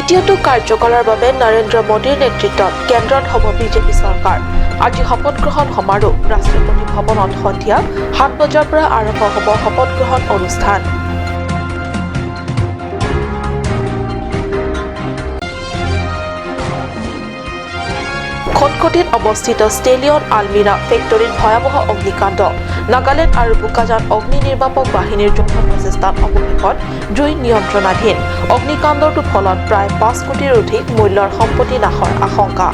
দ্বিতীয়টো কাৰ্যকালৰ বাবে নৰেন্দ্ৰ মোদীৰ নেতৃত্বত কেন্দ্ৰত হ'ব বিজেপি চৰকাৰ। আজি শপত গ্ৰহণ সমাৰোহ। ৰাষ্ট্ৰপতি ভৱনত সন্ধিয়া 7 বজাৰ পৰা আৰম্ভ হ'ব শপত গ্ৰহণ অনুষ্ঠান। খটখটিত অৱস্থিত ষ্টেলিয়ন আলমিৰা ফেক্টৰীত ভয়াৱহ অগ্নিকাণ্ড। নাগালেণ্ড আৰু বোকাজান অগ্নি নিৰ্বাপক বাহিনীৰ যৌথ প্ৰচেষ্টাত অৱশেষত জুই নিয়ন্ত্ৰণাধীন। অগ্নিকাণ্ডটোৰ ফলত প্ৰায় 5 কোটিৰ অধিক মূল্যৰ সম্পত্তি নাশৰ আশংকা।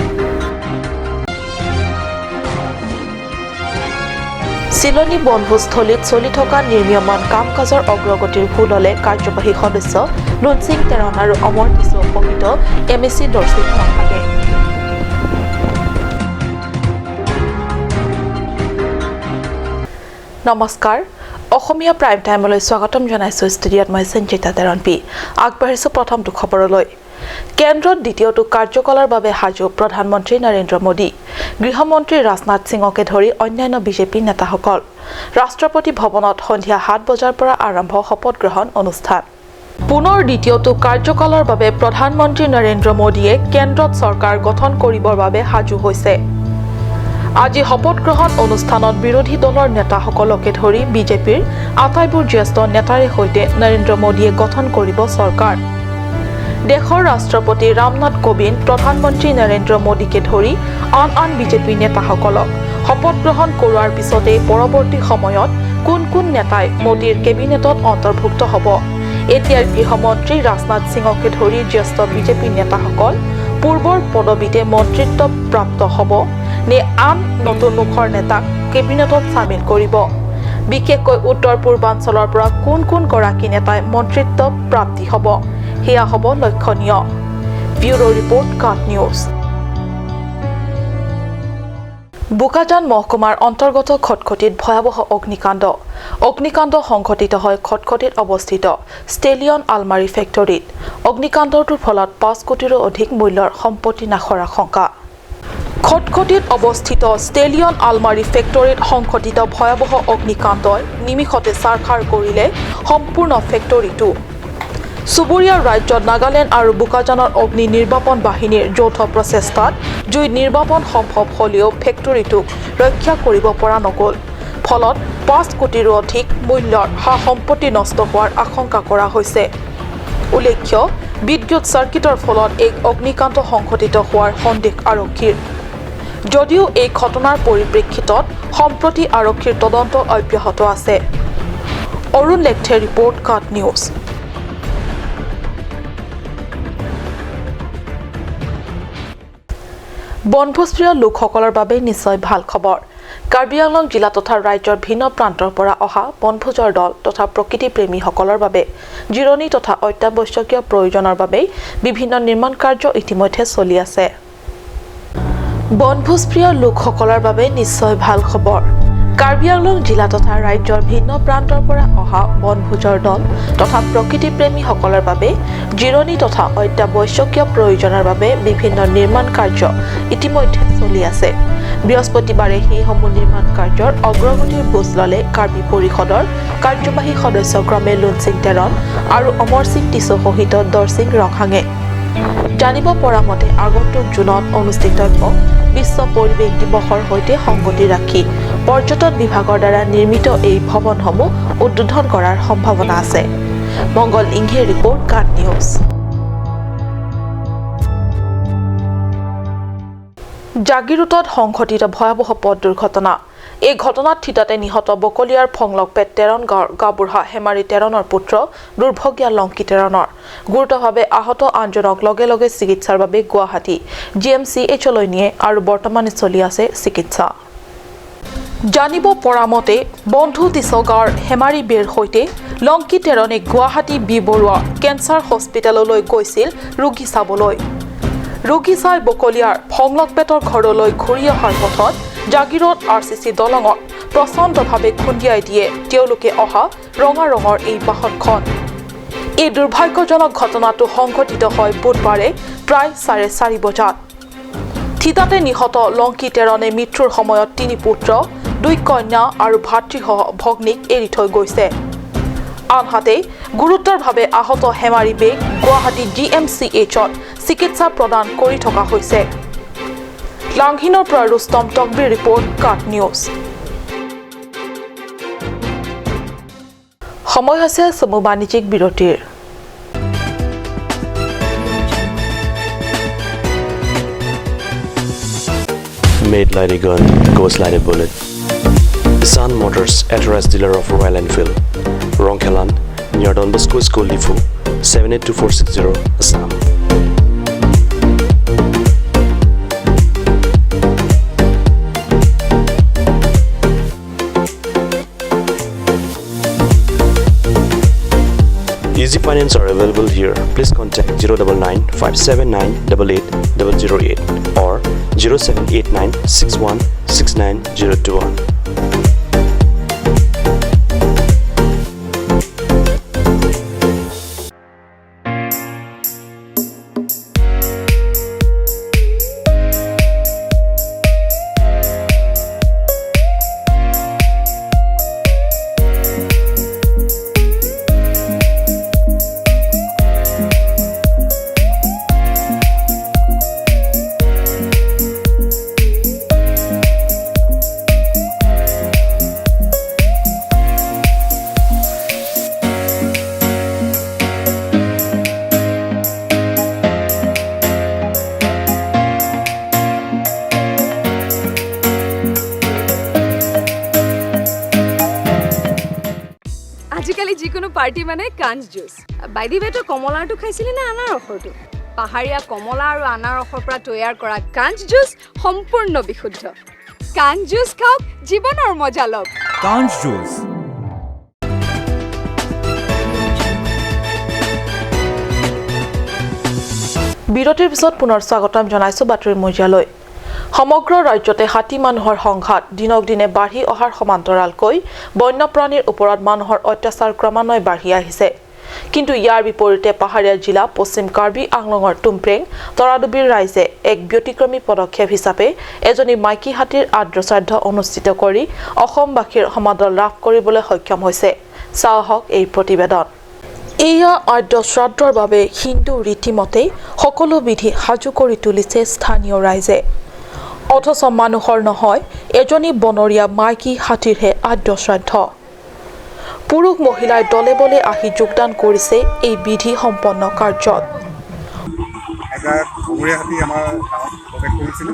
চিলনী বনভোজস্থলীত চলি থকা নিৰ্মীয়মান কাম কাজৰ অগ্ৰগতিৰ বুজ ল'লে কাৰ্যবাহী সদস্য লুনচিং টেৰণ আৰু অমৰ টিছৌ সহিত এম এ চি দৰ্শিং ৰংহাঙে। নমস্কাৰ, অসমীয়া প্ৰাইম টাইমলৈ স্বাগতম জনাইছোঁ। ষ্টুডিঅ'ত মই সঞ্চিতা তেৰণপি। আগবাঢ়িছোঁ প্ৰথমটো খবৰলৈ। কেন্দ্ৰত দ্বিতীয়টো কাৰ্যকালৰ বাবে সাজু প্ৰধানমন্ত্ৰী নৰেন্দ্ৰ মোদী, গৃহমন্ত্ৰী ৰাজনাথ সিঙকে ধৰি অন্যান্য বিজেপি নেতাসকল। ৰাষ্ট্ৰপতি ভৱনত সন্ধিয়া 7 বজাৰ পৰা আৰম্ভ শপত গ্ৰহণ অনুষ্ঠান। পুনৰ দ্বিতীয়টো কাৰ্যকালৰ বাবে প্ৰধানমন্ত্ৰী নৰেন্দ্ৰ মোদীয়ে কেন্দ্ৰত চৰকাৰ গঠন কৰিবৰ বাবে সাজু হৈছে। আজি শপত গ্ৰহণ অনুষ্ঠানত বিৰোধী দলৰ নেতাসকলকে ধৰি বিজেপিৰ আটাইবোৰ জ্যেষ্ঠ নেতাৰে সৈতে নৰেন্দ্ৰ মোদীয়ে গঠন কৰিব চৰকাৰ। দেশৰ ৰাষ্ট্ৰপতি ৰামনাথ কোবিন্দ প্ৰধানমন্ত্ৰী নৰেন্দ্ৰ মোদীকে ধৰি আন আন বিজেপি নেতাসকলক শপত গ্ৰহণ কৰোৱাৰ পিছতেই পৰৱৰ্তী সময়ত কোন কোন নেতাই মোদীৰ কেবিনেটত অন্তৰ্ভুক্ত হ'ব, এতিয়াৰ গৃহমন্ত্ৰী ৰাজনাথ সিঙকে ধৰি জ্যেষ্ঠ বিজেপি নেতাসকল পূৰ্বৰ পদবীতে মন্ত্ৰিত্ব প্ৰাপ্ত হ'ব নে আন নতুন মুখৰ নেতাক কেবিনেটত চামিল কৰিব, বিশেষকৈ উত্তৰ পূৰ্বাঞ্চলৰ পৰা কোন কোন গৰাকী নেতাই মন্ত্ৰিত্ব প্ৰাপ্তি হ'ব, সেয়া হ'ব লক্ষণীয়। ব্যুৰ' ৰিপৰ্ট, কাট নিউজ। বোকাজান মহকুমাৰ অন্তৰ্গত খটখটিত ভয়াৱহ অগ্নিকাণ্ড। অগ্নিকাণ্ড সংঘটিত হয় খটখটিত অৱস্থিত ষ্টেলিয়ন আলমাৰী ফেক্টৰীত। অগ্নিকাণ্ডটোৰ ফলত 5 কোটিৰো অধিক মূল্যৰ সম্পত্তি নাশৰ আশংকা। খটখটিত অৱস্থিত ষ্টেলিয়ন আলমাৰী ফেক্টৰীত সংঘটিত ভয়াৱহ অগ্নিকাণ্ডই নিমিষতে ছাৰখাৰ কৰিলে সম্পূৰ্ণ ফেক্টৰীটো। চুবুৰীয়া ৰাজ্য নাগালেণ্ড আৰু বোকাজানৰ অগ্নি নিৰ্বাপন বাহিনীৰ যৌথ প্ৰচেষ্টাত জুই নিৰ্বাপন সম্ভৱ হ'লেও ফেক্টৰীটোক ৰক্ষা কৰিব পৰা নগ'ল। ফলত 5 কোটিৰো অধিক মূল্যৰ সা সম্পত্তি নষ্ট হোৱাৰ আশংকা কৰা হৈছে। উল্লেখ্য, বিদ্যুৎ চাৰ্কিটৰ ফলত এক অগ্নিকাণ্ড সংঘটিত হোৱাৰ সন্দেহ আৰক্ষীৰ। যদিও এই ঘটনাৰ পৰিপ্ৰেক্ষিতত সম্প্ৰতি আৰক্ষীৰ তদন্ত অব্যাহত আছে। অৰুণ লেখথে ৰিপৰ্ট, কাট নিউজ। বনভোজপ্ৰিয় লোকসকলৰ বাবে নিশ্চয় ভাল খবৰ। কাৰ্বি আংলং জিলা তথা ৰাজ্যৰ ভিন্ন প্ৰান্তৰ পৰা অহা বনভোজৰ দল তথা প্ৰকৃতিপ্ৰেমীসকলৰ বাবে জিৰণি তথা অত্যাৱশ্যকীয় প্ৰয়োজনৰ বাবেই বিভিন্ন নিৰ্মাণ কাৰ্য ইতিমধ্যে চলি আছে। বনভোজপ্ৰিয় লোকসকলৰ বাবে নিশ্চয় ভাল খবৰ। কাৰ্বি আংলং জিলা তথা ৰাজ্যৰ ভিন্ন প্ৰান্তৰ পৰা অহা বনভোজৰ দল তথা প্ৰকৃতিপ্ৰেমীসকলৰ বাবে জিৰণি তথা অত্যাৱশ্যকীয় প্ৰয়োজনৰ বাবে বিভিন্ন নিৰ্মাণ কাৰ্য ইতিমধ্যে চলি আছে। বৃহস্পতিবাৰে সেইসমূহ নিৰ্মাণ কাৰ্যৰ অগ্ৰগতিৰ বুজ ল'লে কাৰ্বি পৰিষদৰ কাৰ্যবাহী সদস্য ক্ৰমে লুনচিং টেৰণ আৰু অমৰ সিং টিছৌ সহিত দৰচিং ৰংহাঙে। জানিব পৰা মতে, আগন্তুক জুনত অনুষ্ঠিতব্য বিশ্ব পৰিৱেশ দিৱসৰ সৈতে সংগতি ৰাখি পৰ্যটন বিভাগৰ দ্বাৰা নিৰ্মিত এই ভৱনসমূহ উদ্বোধন কৰাৰ সম্ভাৱনা আছে। মংগল ইংঘে ৰিপৰ্ট, কাট নিউজ। জাগিৰোডত সংঘটিত ভয়াৱহ পথ দুৰ্ঘটনা। এই ঘটনাত থিতাতে নিহত বকলীয়াৰ ফংলকপেট টেৰণ গাঁৱৰ গাঁওবুঢ়া হেমাৰী টেৰণৰ পুত্ৰ দুৰ্ভগীয়া লংকী টেৰণৰ। গুৰুতৰভাৱে আহত আনজনক লগে লগে চিকিৎসাৰ বাবে গুৱাহাটী জি এম চি এইচলৈ নিয়ে আৰু বৰ্তমানে চলি আছে চিকিৎসা। জানিব পৰা মতে, বন্ধু টিছগাঁৱৰ হেমাৰী বেৰ সৈতে লংকী টেৰণে গুৱাহাটী বি বৰুৱা কেঞ্চাৰ হস্পিটেললৈ গৈছিল ৰোগী চাবলৈ। ৰোগী চাই বকলীয়াৰ ফংলকপেটৰ ঘৰলৈ ঘূৰি অহাৰ পথত জাগিৰোড আৰ চি চি দলঙত প্ৰচণ্ডভাৱে খুন্দিয়াই দিয়ে তেওঁলোকে অহা ৰঙা ৰঙৰ এই বাহনখন। এই দুৰ্ভাগ্যজনক ঘটনাটো সংঘটিত হয় বুধবাৰে প্ৰায় 4:30 বজাত। থিতাতে নিহত লংকী টেৰণে মৃত্যুৰ সময়ত তিনি পুত্ৰ, দুই কন্যা আৰু ভাতৃসহ ভগ্নীক এৰি থৈ গৈছে। আনহাতে, গুৰুতৰভাৱে আহত হেমাৰী বেগ গুৱাহাটী GMCHত চিকিৎসা প্ৰদান কৰি থকা হৈছে। লাংহিনৰ পৰা ৰুস্তম তকবিৰ ৰিপৰ্ট, কাট নিউজ। সময় হৈছে চমু বাণিজ্যিক বিৰতিৰ। Made like a gun, goes like a bullet. Sun Motors, authorized dealer of Royal Enfield, Rongkhelan, near Don Bosco School, Diphu, 782460, Assam. Easy finance are available here. Please contact 099 579 88 008 or 0789 61 69 021. আজিকালি যিকোনো party মানে কাঞ্চ juice. By the ৱে, তই কমলাৰটো খাইছিলি নে আনাৰসৰটো? পাহাৰীয়া কমলা আৰু আনাৰসৰ পৰা তৈয়াৰ কৰা কাঞ্চ জুচ সম্পূৰ্ণ বিশুদ্ধ। কাঞ্চ জুচ খাওক, জীৱনৰ মজা লওক। কাঞ্চ জুচ। বিৰতিৰ পিছত পুনৰ স্বাগতম জনাইছো বাতৰি মজিয়ালৈ। সমগ্ৰ ৰাজ্যতে হাতী মানুহৰ সংঘাত দিনক দিনে বাঢ়ি অহাৰ সমান্তৰালকৈ বন্যপ্ৰাণীৰ ওপৰত মানুহৰ অত্যাচাৰ ক্ৰমান্বয়ে বাঢ়ি আহিছে। কিন্তু ইয়াৰ বিপৰীতে পাহাৰীয়া জিলা পশ্চিম কাৰ্বি আংলঙৰ টুমপ্ৰেং তৰাডুবিৰ ৰাইজে এক ব্যতিক্ৰমী পদক্ষেপ হিচাপে এজনী মাইকী হাতীৰ আদ্যশ্ৰাদ্ধ অনুষ্ঠিত কৰি অসমবাসীৰ সমাদৰ লাভ কৰিবলৈ সক্ষম হৈছে। চাওঁ আহক এই প্ৰতিবেদন। এয়া আদ্যশ্ৰাদ্ধৰ বাবে হিন্দু ৰীতিমতে সকলো বিধি সাজু কৰি তুলিছে স্থানীয় ৰাইজে। অথচ মানুহৰ নহয়, এজনী বনৰীয়া মাইকী হাতীৰহে আদ্যশ্ৰাদ্ধ। পুৰুষ মহিলাই দলে বলে আহি যোগদান কৰিছে এই বিধি সম্পন্ন কাৰ্যত। এজাক বনৰীয়া হাতী আমাৰ গাঁৱত প্ৰৱেশ কৰিছিলে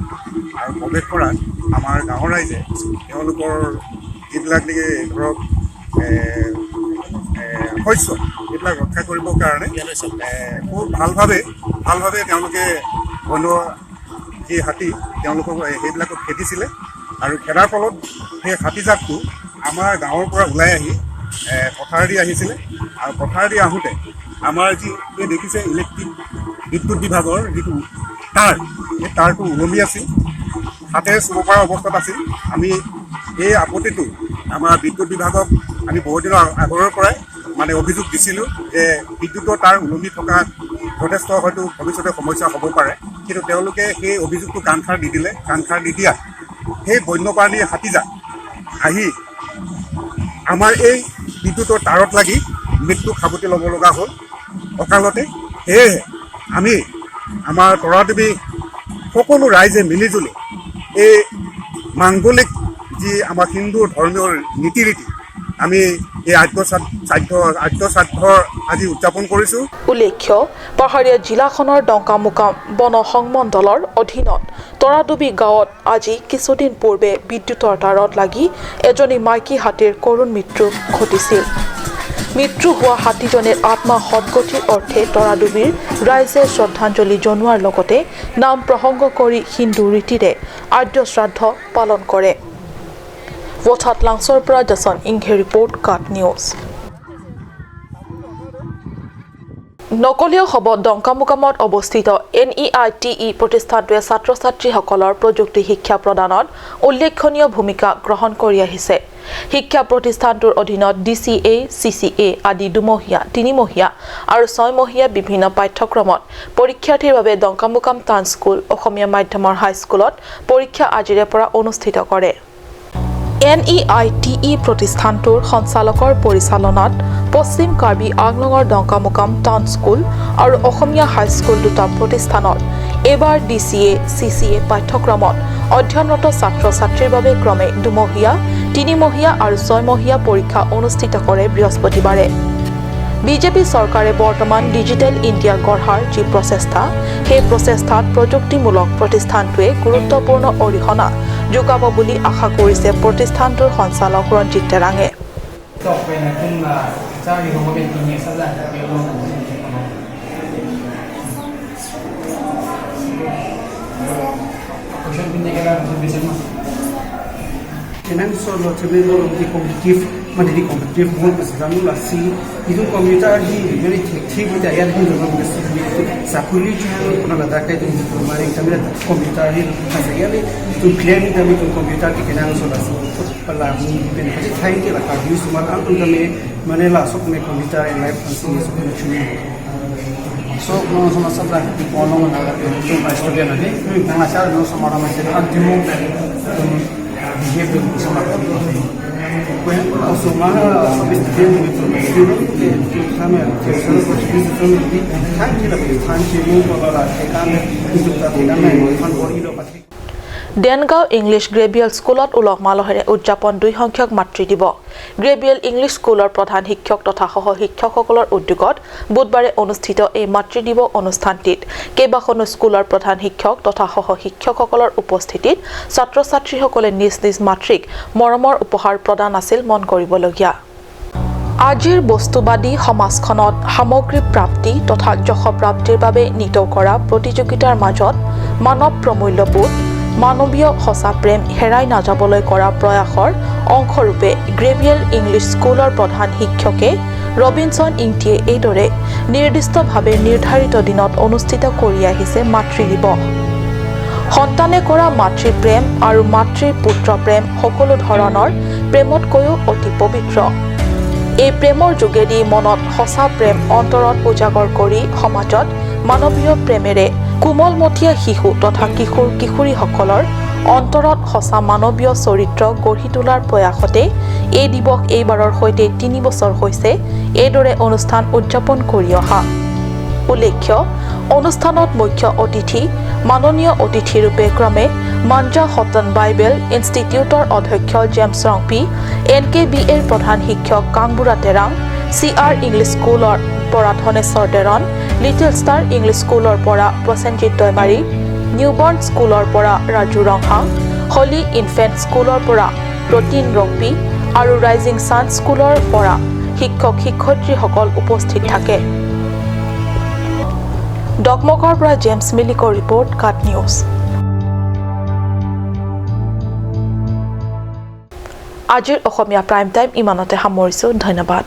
আৰু প্ৰৱেশ কৰাত আমাৰ গাঁৱৰ ৰাইজে তেওঁলোকৰ যিবিলাক নেকি ধৰক শস্য, এইবিলাক ৰক্ষা কৰিবৰ কাৰণে খুব ভালভাৱে তেওঁলোকে বন্য যি হাতী তেওঁলোকক সেইবিলাকক খেদিছিলে আৰু খেদাৰ ফলত সেই হাতীজাকটো আমাৰ গাঁৱৰ পৰা ওলাই আহি পথাৰেদি আহিছিলে আৰু পথাৰেদি আহোঁতে আমাৰ যি এই দেখিছে ইলেক্ট্ৰিক বিদ্যুৎ বিভাগৰ যিটো তাঁৰ, সেই তাঁৰটো ওলমি আছিল, হাতেৰে চুব পৰা অৱস্থাত আছিল। আমি এই আপত্তিটো আমাৰ বিদ্যুৎ বিভাগক আমি বহুত দিনৰ আগৰৰ পৰাই মানে অভিযোগ দিছিলোঁ যে বিদ্যুতৰ তাঁৰ ওলমি থকা যথেষ্ট হয়তো ভৱিষ্যতে সমস্যা হ'ব পাৰে, কিন্তু তেওঁলোকে সেই অভিযোগটো কাণসাৰ নিদিলে। কাণসাৰ নিদিয়াত সেই বন্যপ্ৰাণী হাতীজাক আহি আমাৰ এই বিদ্যুতৰ তাঁৰত লাগি মৃত্যুক সাৱটি ল'ব লগা হ'ল অকালতে। সেয়েহে আমি আমাৰ তৰাডুবি সকলো ৰাইজে মিলিজুলি এই মাংগলিক যি আমাৰ হিন্দু ধৰ্মীয় নীতি ৰীতি আমি এই আদ্যশ্ৰাদ্ধৰ আজি উদযাপন কৰিছোঁ। উল্লেখ্য, পাহাৰীয়া জিলাখনৰ ডংকামোকাম বন সংমণ্ডলৰ অধীনত তৰাডুবি গাঁৱত আজি কিছুদিন পূৰ্বে বিদ্যুতৰ তাঁৰত লাগি এজনী মাইকী হাতীৰ কৰুণ মৃত্যু ঘটিছিল। মৃত্যু হোৱা হাতীজনীৰ আত্মা সদগতিৰ অৰ্থে তৰাডুবিৰ ৰাইজে শ্ৰদ্ধাঞ্জলি জনোৱাৰ লগতে নাম প্ৰসংগ কৰি হিন্দু ৰীতিৰে আদ্যশ্ৰাদ্ধ পালন কৰে। বথাত লাংচৰ পৰা জছন ইংহে ৰিপৰ্ট, কাট নিউজ। নকলীয় হ'ব ডংকামোকামত অৱস্থিত NEITE প্ৰতিষ্ঠানটোৱে ছাত্ৰ ছাত্ৰীসকলৰ প্ৰযুক্তি শিক্ষা প্ৰদানত উল্লেখনীয় ভূমিকা গ্ৰহণ কৰি আহিছে। শিক্ষা প্ৰতিষ্ঠানটোৰ অধীনত DCA, CCA আদি দুমহীয়া, তিনিমহীয়া আৰু ছয়মহীয়া বিভিন্ন পাঠ্যক্ৰমত পৰীক্ষাৰ্থীৰ বাবে ডংকামোকাম টাউন স্কুল অসমীয়া মাধ্যমৰ হাইস্কুলত পৰীক্ষা আজিৰে পৰা অনুষ্ঠিত কৰে। NEITE প্ৰতিষ্ঠানটোৰ সঞ্চালকৰ পৰিচালনাত পশ্চিম কাৰ্বি আংলঙৰ ডংকামুকাম টাউন স্কুল আৰু অসমীয়া হাইস্কুল দুটা প্ৰতিষ্ঠানত এইবাৰ ডিচিএ, চিচিএ পাঠ্যক্ৰমত অধ্যয়নৰত ছাত্ৰ ছাত্ৰীৰ বাবে ক্ৰমে দুমহীয়া, তিনিমহীয়া আৰু ছয়মহীয়া পৰীক্ষা অনুষ্ঠিত কৰে বৃহস্পতিবাৰে। বিজেপি চৰকাৰে বৰ্তমান ডিজিটেল ইণ্ডিয়া গঢ়াৰ যি প্ৰচেষ্টা, সেই প্ৰচেষ্টাত প্ৰযুক্তিমূলক প্ৰতিষ্ঠানটোৱে গুৰুত্বপূৰ্ণ অৰিহণা যোগাব বুলি আশা কৰিছে প্ৰতিষ্ঠানটোৰ সঞ্চালক Ranjit তেৰাঙে। Competitive itu computer di very ঠিক হতে আয়াৰ হিন্দু চাকৰি itu computer hi গেলে তো ক্লিয়ার আমি তো কম্পিউটার কি কেনা চলা pala ben thai ke la ka use mar ang kame mane la sok me computer and life function sok me chuni so no sama sabla ki kono na la to ma student ane nang asar no sama ra ma se antimu behave sama also ma so student student ke kame ke so student ki than ki la than ki mu ko la ke kame ki ta kame than bori lo patri Dengaon English Gabriel স্কুলত উলহ মালহেৰে উদযাপন দুই সংখ্যক মাতৃ দিৱস। Gabriel English স্কুলৰ প্ৰধান শিক্ষক তথা সহ শিক্ষকসকলৰ উদ্যোগত বুধবাৰে অনুষ্ঠিত এই মাতৃ দিৱস অনুষ্ঠানটিত কেইবাখনো স্কুলৰ প্ৰধান শিক্ষক তথা সহ শিক্ষকসকলৰ উপস্থিতিত ছাত্ৰ ছাত্ৰীসকলে নিজ নিজ মাতৃক মৰমৰ উপহাৰ প্ৰদান আছিল মন কৰিবলগীয়া। আজিৰ বস্তুবাদী সমাজখনত সামগ্ৰী প্ৰাপ্তি তথা যশপ্ৰাপ্তিৰ বাবে নিতৌ কৰা প্ৰতিযোগিতাৰ মাজত মানৱ প্ৰমূল্যবোধ, মানৱীয় সঁচা প্ৰেম হেৰাই নাযাবলৈ কৰা প্ৰয়াসৰ অংশৰূপে গ্ৰেবিয়েল ইংলিছ স্কুলৰ প্ৰধান শিক্ষকে ৰবিনছন ইংটিয়ে এইদৰে নিৰ্দিষ্টভাৱে নিৰ্ধাৰিত দিনত অনুষ্ঠিত কৰি আহিছে মাতৃ দিৱস। সন্তানে কৰা মাতৃপ্ৰেম আৰু মাতৃৰ পুত্ৰ প্ৰেম সকলো ধৰণৰ প্ৰেমতকৈও অতি পবিত্ৰ। এই প্ৰেমৰ যোগেদি মনত সঁচা প্ৰেম অন্তৰত উজাগৰ কৰি সমাজত মানৱীয় প্ৰেমেৰে কোমলমতীয়া শিশু তথা কিশোৰ কিশোৰীসকলৰ অন্তৰত সঁচা মানৱীয় চৰিত্ৰ গঢ়ি তোলাৰ প্ৰয়াসতে এই দিৱস এইবাৰৰ সৈতে 3 বছৰ হৈছে এইদৰে অনুষ্ঠান উদযাপন কৰি অহা। উল্লেখ্য, অনুষ্ঠানত মুখ্য অতিথি মাননীয় অতিথিৰূপে ক্ৰমে মাঞ্জা হটন বাইবেল ইনষ্টিটিউটৰ অধ্যক্ষ জেমছ ৰংপি, NKBAৰ প্ৰধান শিক্ষক কাংবুৰা তেৰাং, CR English স্কুলৰ পৰা Dhaneswar Teron, little star English স্কুলৰ পৰা প্ৰসেনজিৎ দৈমাৰী, নিউবৰ্ণ স্কুলৰ পৰা ৰাজু ৰংহাং, হলি ইনফেণ্ট স্কুলৰ পৰা ৰতিন ৰংপি আৰু ৰাইজিং ছান স্কুলৰ পৰা শিক্ষক শিক্ষয়িত্ৰীসকল উপস্থিত থাকে। ডকমকৰ পৰা জেমছ মিলিকৰ ৰিপৰ্ট, কাট নিউজ। আজিৰ অসমীয়া প্ৰাইম টাইম ইমানতে সামৰিছোঁ। ধন্যবাদ।